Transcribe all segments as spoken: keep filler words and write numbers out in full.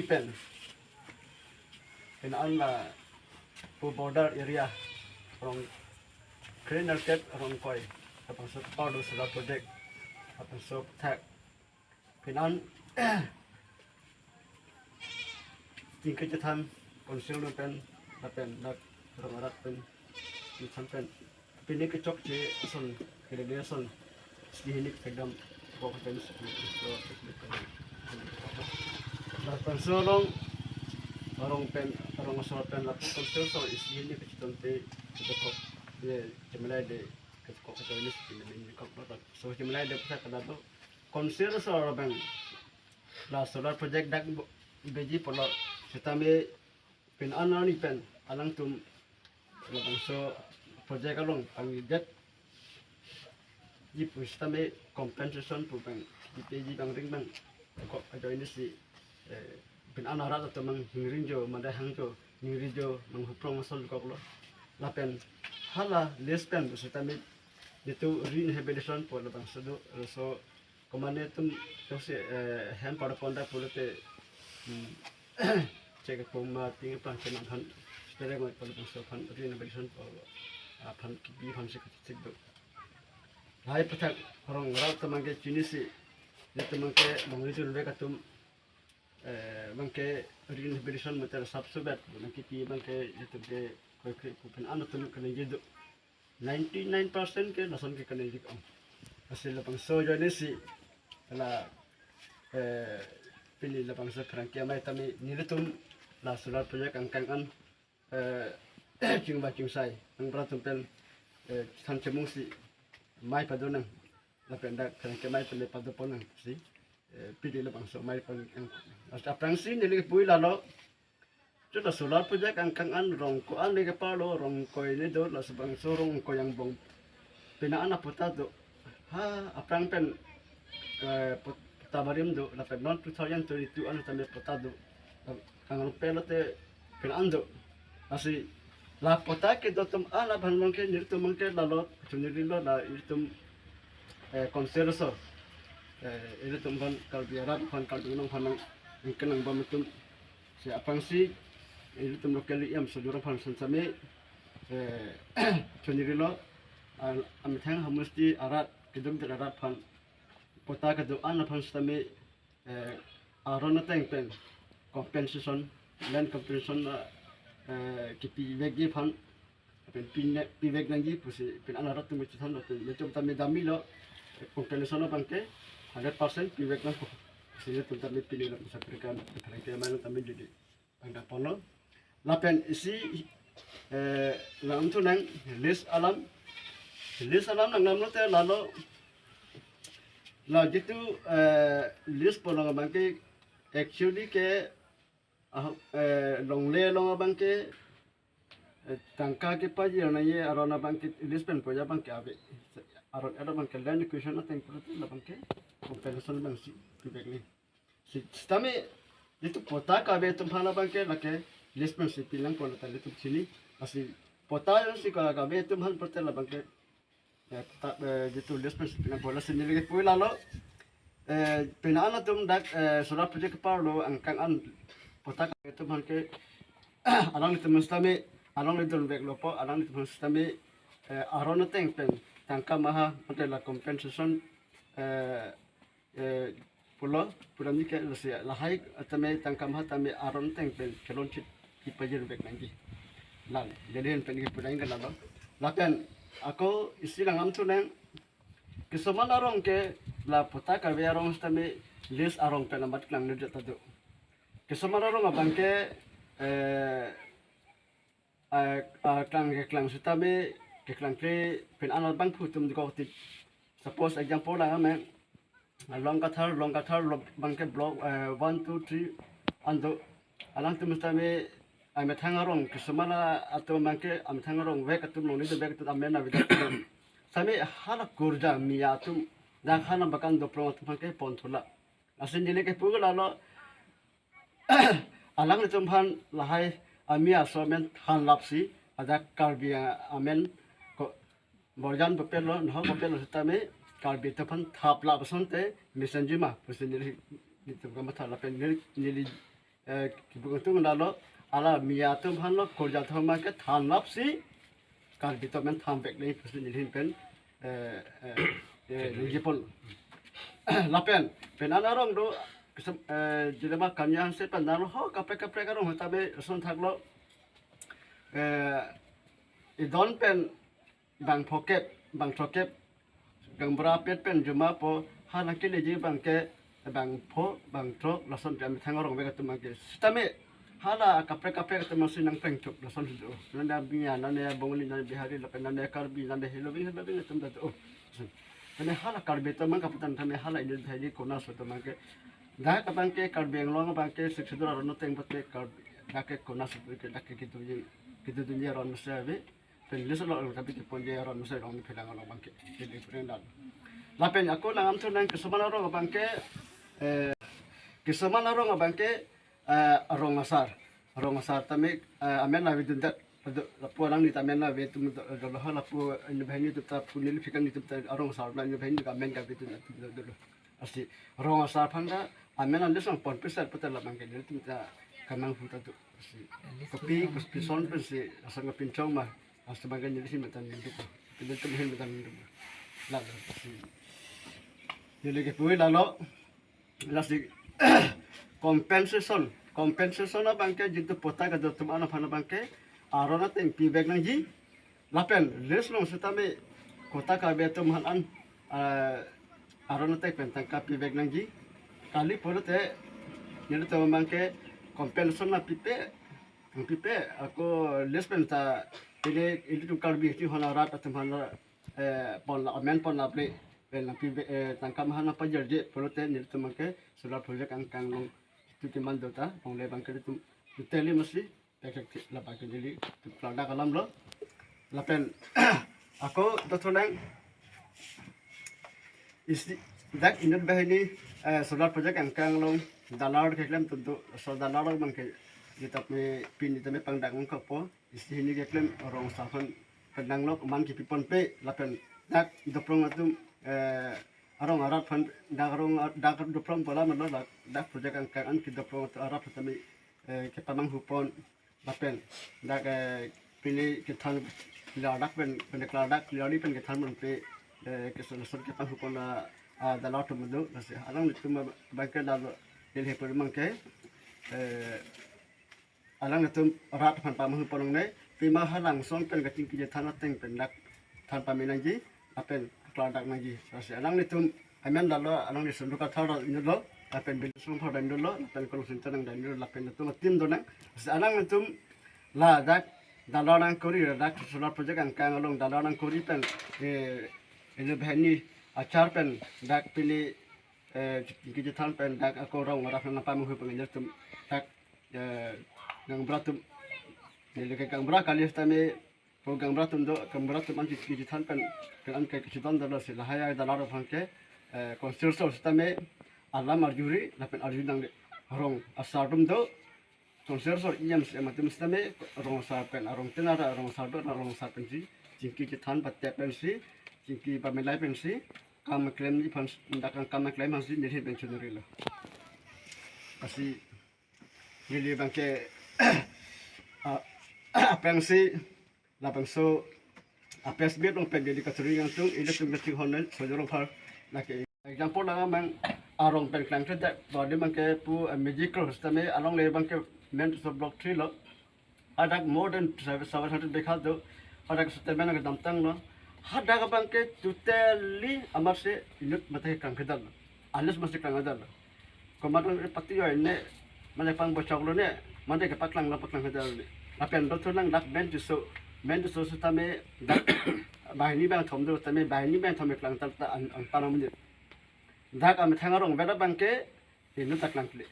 pen, pen an la pu border area, rong Krei Narket Rongkoi, labangso parlo solar project, labangso thak pen an tingke chethan Council atum pen, lapen dak rong arat pen, chethan pen, pini kechokche ason, kedede ason, sini hini kedam, kok pen, so, labangso along, rong pen, rong asor pen, lapu Council so, sini hini kechethan te, kechokche, ye, chemelai de, kechokche, kechokche, ini sini, ini kok, so, chemelai de, pusat kada tu, Council so, abang, la solar project dak bo-, beji pulo, sitame pen an arni pen alangtum labangso project along pangdet ji pu sitame compensation pu abang, di peji abang ring abang, kok ajoine si, eh, pen an arat atum abang hingring jo, mada hang jo, hingri jo, abang huprong asol koklo. Lapen hala lease pen pu sitame jitu reinhabilitation pu labangso do, so Komane atum tosi, eh, hem parpon da pulote, hmm, chek pum ma ting plang chenam aphan, stereng oi pulo bangso aphan, reinhabilitation pulo, aphan kipi aphan si kachesik do. Lahai aputhak rong arat atum abangke chinisi, atum abangke mangli jun vek atum, eh, abangke reinhabilitation matter sab subet, abangke kipi abangke atum ke koi koi kupen an atum kaningje do. Ninety nine percent ke lason ke kaningje ong. Lasi labangso ajoine si la, eh, pini labangso pherangke amei tame nelitum la solar project angkang an, eh, chingba chingsai angbra atum pen, eh, than chemung si amei pado nang, lapen dak pherangke amei tame pado pon nang si, eh, pini labangso amei pen ang. Lasi aphrangsi neli kipu lalo, chuta solar project angkang an rong ko-an le kepar lo, rong koi le do, laso bangso rong koi angbong pen an apatta do. Ha, aphrang pen, eh, patta barim do, lapen non two thousand twenty-two an tame patta do. Kangrongpi lote pen an do. Lasi la patta kedo atum an abang abangke nelitum abangke lalo, chuniri lo la ilitum, eh, Council so, eh, ilitum aphan Karbi arat aphan, Karbi Anglong aphan nang, nang kenang bom atum. Si aphrangsi, eh, ilitum local E M sojor aphan san sitame, eh, chuniri lo, ah, amethang hamusti arat, kedamdet arat aphan, patta kedo an aphan sitame, eh, aron ateng pen, compensation, land compensation, eh, kipi vekji aphan, pen pine, pivek nangji pusi pen an arat atum chethan lo, pen nelitum tame damji lo, compensation abangke hundred percent pivek nangpo. Si nelitum tame pini lo pusi pherangke, pherangke amei lo tame didi pangda pon lo. Lapen isi, eh, lam thu nang lease alam, lease alam nang lam lote lalo, la jitu, eh, lease pu along abangke actually ke, ah, eh, longle along abangke, eh, tangka kepajir nangji aron abangke lease pen puja abangke ave. Aron aron abangke land acquisition ateng pulote labangke compensation abang si pivek nang. Si, sitame jitu patta kave atum aphan abangke lake lease pen si pi nangpo lata ilitum chini. Lasi patta si ka-, kave atum aphan pulote labangke, eh, ta, eh, jitu lease pen si pi nangpo, lasi neli kipu lalo, eh, pen an atum dak, eh, solar project kepar lo angkang an patta kave atum aphan ke, alanglitum sitame, alangli dun vek lo po, alanglitum sitame, eh, aron ateng pen tangka maha, mate la compensation, eh, eh, pulo, pulo ni ke lasi lahai atame tangka maha tame aron ateng pen kelongchit kipajir vek nangji. Lang, jadi pen kipu nang ke lalo. Lapen ako isi lang lam thu nang, kisuman arong ke la patta kave arong sitame lease arong pen amat klang nirjat ta do. Kisuman arong abangke, eh, ah, ah, klang keklang sitame, keklang ke pen an abang phu atum dikok tik. Suppose example lang ame, ah, Long Kathar, Long Kathar lo abangke block, eh, one, two, three an do. Alangtum sitame, ah, amethang arong, kisuman atum abangke, ah, amethang arong vek atum, longle dovek atum amen avedet atum. Sitame hala kurja miya atum, dak hala bakan doprong atum abangke pon thu la. Lasi neli kipu ke lalo, alanglitum aphan lahai amei aso amen than lapsi, ajak Karbi a-, amen ko borjan pepet lo, nahok pepet lo sitame, Karbi atum aphan thap lap asonte mesenji ma, pusi neli, nelitum kamatha lapen neli, neli eh, kibuk atum lalo, alamia atum aphan lo, korja atum aphan ke thanlapsi Karbi atum aphan thanvek nangji pusi nelihin pen, eh, eh, eh, nangji pon. Lapen, pen an arong do, kesem-, eh, Jirama Kanya Hanse pen dan ho kaprek kaprek arong tame son thaklo. Eh, idon pen bang phokep, bang thokep, gaonbura apet pen juma po, ha nangkeleji abang ke bang pho, bang throk, lason pen amethang arong vek atum abang ke. Sitame, hala kaprek kaprek atum si nangpeng thuk, lason si do. Nane Miya, nane Bongali, nane Bihari, lapen nane Karbi, nane Hillong Bhoi, Hillong Bhoi atum ta do. Nane hala Karbi atum abang kapathan tame hala Inut Banghini kona so atum abang ke. Dak abang ke Karbi Anglong abang ke Sixth Schedule aron ateng pate Karbi, dak ke kona so ke, dak ke kedodunji, kedodunji aron mesen ave. Pen list lo kabi keponji aron mesen arong ni phelang arong abang ke. Jadi phelang dan. Lapen ako nangam thu nang kesoman arong abang ke, eh, kesoman arong abang ke, eh, rong asar. Rong asar tame, eh, amen avedundet. Lapu alangli ta amen avetum do, do, do, lapu Inut Banghini atum ta pu neli phi kan atum ta rong asar la Inut Banghini amen kavedun do, do, do. Lasi rong asar aphan ta amen an list nangponpe sar pute labang ke nelitum ta kamanghu ta do. Lasi kopi, kopi son pensi asar kapinchong ma. Lasi abang ke nelihin matan ningduk. Nelitum hin matan ningduk. Lalo, lasi. Neli kepu lalo. Lasi compensation, compensation abang ke jitu patta kedo atum an aphan abang ke aron ateng pivek nangji. Lapen list along sitame patta kave atum aphan an, eh, aron ateng pen tangka pivek nangji. Kali pulote nelitum abang ke compensation nangpipe, nangpipe, ako list pen ta pine ilitum Karbi atum aphan arat atum aphan, eh, pon la, amen pon laple, pen nangpi, eh, tangka mahan nangpajarje pulote nelitum abang ke solar project angkang along itu keman do ta, ong le abang ke itum totally masi, tek tek labang ke neli itum klardak alam lo. Lapen ako dotholang isi dak Inut Banghini, eh, solar project angkang along dalar keklem atum do, so dalar abang ke kita me pini tame pangdang ko po. Isi hini keklem rong asar aphan pen nanglok man kipi ponpe lapen dak doprong atum, eh, arong arat aphan dak arong a-, dak doprong pala mano dak, dak project angkang an kedoprong atum arat aphan tame, eh, kepamanghu pon lapen dak, eh, pini kethan klardak pen, pen klardak klarli pen kethan ponpe, eh, keson son kepanghu pon a, a, dalar atum do. Lasi alanglitum abang ke lalo neli hepu abang ke, eh, alanglitum rat aphan pamanghu pon longle, pima halang song pen kachingki chethan ateng pen dak than pame nangji, lapen klardak nangji. Lasi alanglitum amen lalo, alangli Sunduk Kathar inut lo, lapen Bilis Rongphar inut lo, lapen Kolong Sinta nang inut lo, lapen itum atim do nang. Lasi alanglitum ladak dalar nangkori, ladak solar project angkang along dalar nangkori pen, eh, Inut Banghini achar pen dak pini, eh, kachethan pen dak ako rong arat nangpamanghu pen nelitum dak, eh, gaonbura atum. Neli ke gaonbura kali sitame, po gaonbura atum do, gaonbura atum an kachethan pen, pen an ke kachedon dolo si lahai dalar aphan ke, eh, constitution sitame alam arjuri, lapen arju nangle rong asar atum do, sonsor sor E M C M atum sitame rong asar pen arong tenara rong asar do, rong asar pensi chingki chethan patep pensi chingki pamelai pensi kam klemji aphan, dak kam klem aphansi nelihin pen chonori lo. Lasi neli abang ke, ah, aphrangsi labangso a-press meet along pen neli kachari nangtung, ilitum kachinghon Sojor Rongphar lake. Example lang abang arong pen klangkledet, body abang ke pu, eh, magic cross tame along le abang ke main so block three lo. Hadak more than seven hundred bikha do. Hadak settlement kedamtang lo. Hadak abang ke totally amatsi inut mate kangkedam lo. Unless masi kangkedam lo. Komat pati yo ne, mane pangbochok lo ne, mane kepaklang lo, paklang kedam lo ne. Lapen dotholang dak main tiso, main tiso sitame dak banghini bangthom do sitame banghini bangthom klangtal ta ang, angtan amonit. Dak amethang arong beda abang ke inut ta klangkle.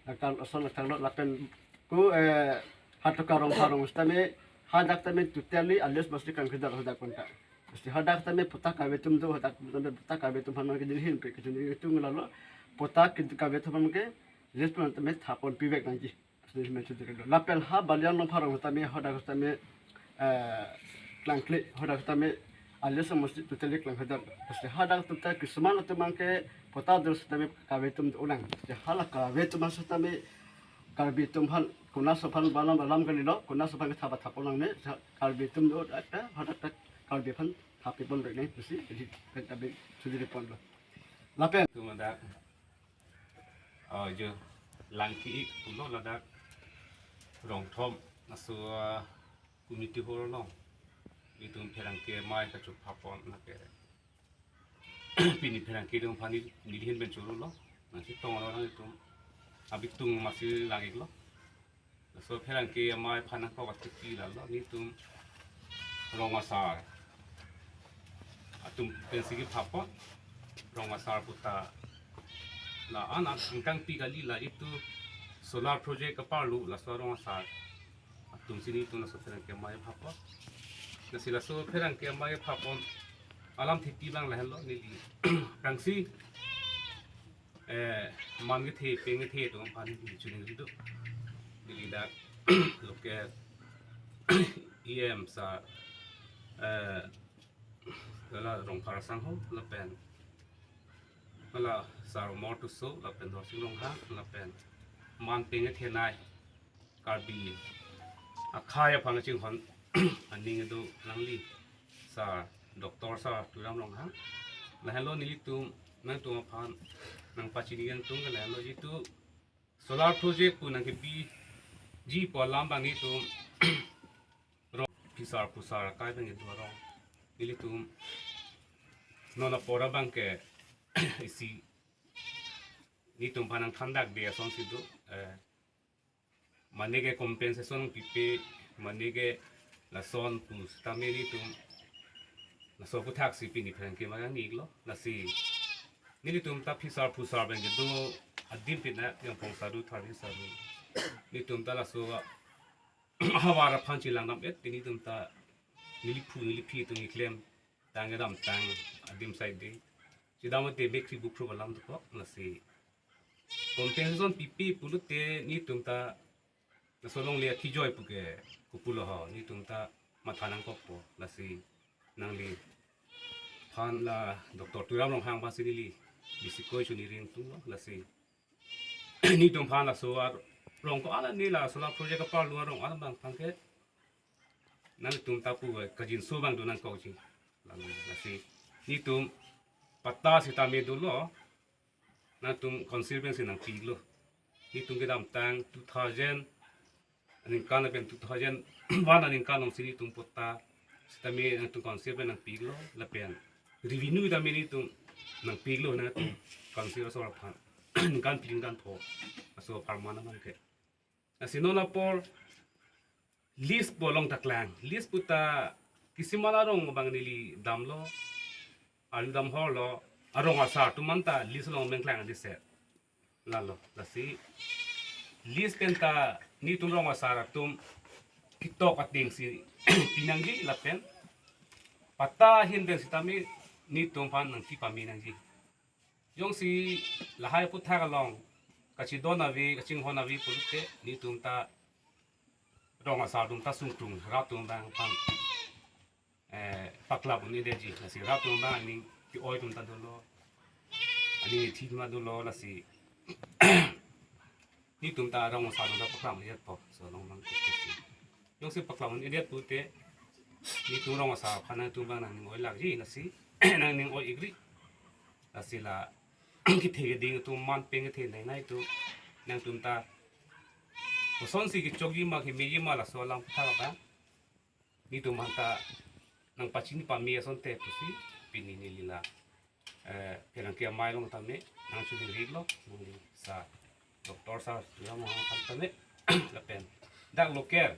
Dak ta ason dak ta lo lapen ko, eh, Hatoka Rongphar arong sitame hadak tame totally unless masi kangkedam hadak pon ta. Lasi hadak tame patta kave atum do, hadak tame patta kave atum aphan ke nelihin pen kachonori nangtung lalo. Patta ke kave atum aphan ke list pon tame thapon pivek nangji. Lasi mention dikit lo. Lapen ha Balian Rongphar arong tame hadak tame, eh, klangkle, hadak tame unless masi totally klangkedam. Lasi hadak atum ta kisuman atum abang ke patta do sitame kave atum do nang. Lasi hala kave atum sitame Karbi atum aphan, konat aso aphan alam alam kalilo, konat aso aphan ketha pathap pon nangne, Karbi atum do, akta, hadak tak Karbi aphan thap pipon rene, pusi, jadi, kan tabi, sudi ponlo. Lapen. Tum ladak, oh, jo, Langki-ik pulo ladak, Rongthom, aso, ah, community hall along, itum pherangke amei kachopha pon lake. Pini pherangke atum aphan neli, neli ahin pen chorolo. Nangchetonglo nangtum. Abitung masi lang-iklo. Laso pherangke amei aphan nangkok atiki lalo nelitum rong asar atum pensi kepha pon. Rong asar puta la-an angkangpi kali, la itum solar project kaparlu laso rong asar atumsi nelitum laso pherangke amei kepha pon. Lasi laso pherangke amei kepha pon alam thepi abang lahenlo, neli aphrangsi, eh, man kethe peng kethe atum aphan neli choningri do. Neli dak local E M sir, eh, la Rongphar asangho lapen la sir Amar Tisso lapen Dorsing Ronghang lapen man peng kethenei Karbi akhei aphan kachinghon aning kedo nangli sir, Doctor sir Tuliram Ronghang. Lahenlo nelitum nangtum aphan nangpachini nangtum ke lahenlo, jitu solar project pu nangkebiji pu alam abang nelitum rong phisar phusar akai abang kedo arong nelitum non apor abang ke isi nelitum aphan nangthandakde asonsi do, eh, mane ke compensation pipe, mane ke lason pu sitame nelitum laso aphuthaksi pini pherangke amei nangni-iklo. Lasi nelitum ta phisar phusar abang kedo adim pina yang pong saru thari saru. Nelitum ta laso ahavar aphan chelang dam-et, nelitum ta neli phu neli phi atum keklem tang kedamtang adim side de. Chedam te mek si bupro alam dokok, lasi compensation pipe pulote nelitum ta laso alongle akijoi pu ke kopulo ho, nelitum ta matha nangkokpo, lasi nangliphan la Doctor Tuliram Ronghang aphansi neli bisi koi choningri ingtunglo, lasi nelitum aphan laso arong ko-an, neli la solar project kaparlu arong alam abang aphan ke nangtum ta pu kajinso abang do nangkokji. Lalo lasi nelitum patta sitame dolo, nangtum council pensi nangpilo. Nelitum kedamtang two thousand aningkan lapen two thousand one aningkan alongsi nelitum patta sitame nangtum council pen nangpilo lapen revenue tame nelitum nangpilo, nangtum council aso aphan ningkan phli ningkan pho aso apharman abang ke. Lasi non apor lease pu along ta klang. Lease pu ta kisiman arong abang neli damlo, arju dam horlo, arong asar atum anta lease along meng klang adi set. Lalo, lasi lease pen ta nelitum rong asar atum ketok atengsi pi nangji lapen patta ahin pen sitame nelitum aphan nangpi pame nangji. Jongsi lahai aputhak along kachedon ave, kachinghon ave pulote nelitum ta rong asar atum ta sungkrung, rat atum abang aphan, eh, paklap un-edetji, lasi rat atum abang aning ke-oi atum ta dolo, aning ithi ma dolo, lasi nelitum ta rong asar atum ta paklap un-edetpo, laso along abang ke. Jongsi paklap un-edet pulote nelitum rong asar aphan nangtum abang nangning-oi lakji, lasi nangning-oi-ikri. Lasi la kethe keding atum, man peng kethenei nai atum, nangtum ta kosonsi kechokji ma kemeji ma laso alam aputhak abang nelitum aphan ta nangpachini pame asonte pusi pini neli la, eh, pherangke amei along tame nangchoningri-iklo, nangli sir Doctor sir Tuliram Ronghang aphan tame lapen dak local,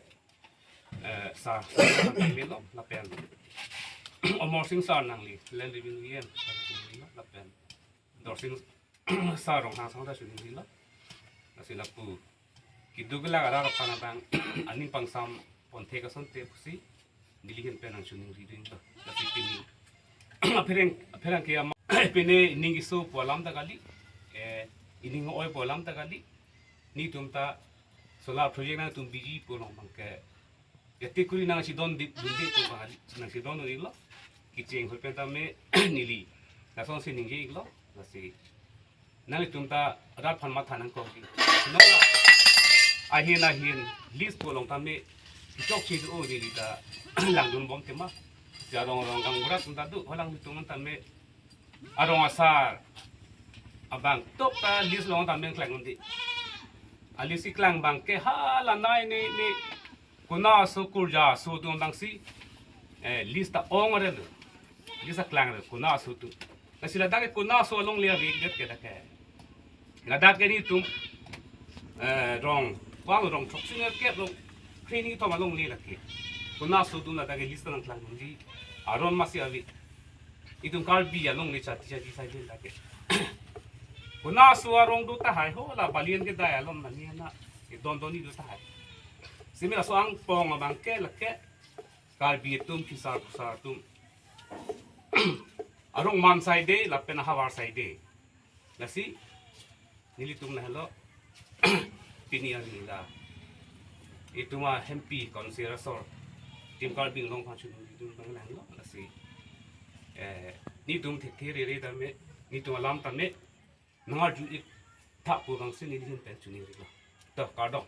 eh, sir aphan tame lo lapen Amarsing sir, nangli Land Revenue E M aphan choningri-iklo lapen Dorsing sir Ronghang asong ta choningrilo. Lasi lapu keduk kelak arat aphan abang aning pangsam ponthek asonte pusi neli ahin pen nangchoningri dun to. Lasi pini apherang, apherangke amei pine ining keso pu alam ta kali, eh, ining oi pu alam ta kali. Nelitum ta solar project nangtum biji pu along abang ke, ya te kuri nangchedon di, dunde pu abang kali, nangchedon dun-iklo. Kecheng ahut pen tame neli lasonsi ningje-iklo. Lasi nanglitum ta rat aphan matha nangkokji. Nangla ahin ahin list pu along tame chokche do, neli ta langdun bom tema. Si arong arong gaonbura atum ta do, halangtum tame arong asar abang tok ta list along tame klang un-e. A list keklang abang ke hala nai ne ne kona aso kurja aso atum abang si, eh, list ta ong re lo. List ta klang re kona aso atum. Lasi ladak ke kona aso alongle ave det ke dak ke. Ladak ke netum, eh, rong, bang rong throksi nerkep, rong phli ni kethom alongle lake. Kona aso atum ladak ke list ta nangklang un-e. Aron masi ave. Itum Karbi alongle chati chati sai din lake. Kona aso arong do tahai ho, la Balian kedai along nani na. Idon doni do tahai. Simi laso angpong abang ke lake Karbi atum phisar phusar atum arong man saide lapen ahavar saide. Lasi nelitum lahelo. Pini arni la itum ahempi council asor, Team Karbi Anglong aphan chunong itum abang lahelo. Lasi, eh, netum thekthe rere tame, netum alam tame nangarju ik tha pu abang si neli ahin pen choningri lo. To, kardom.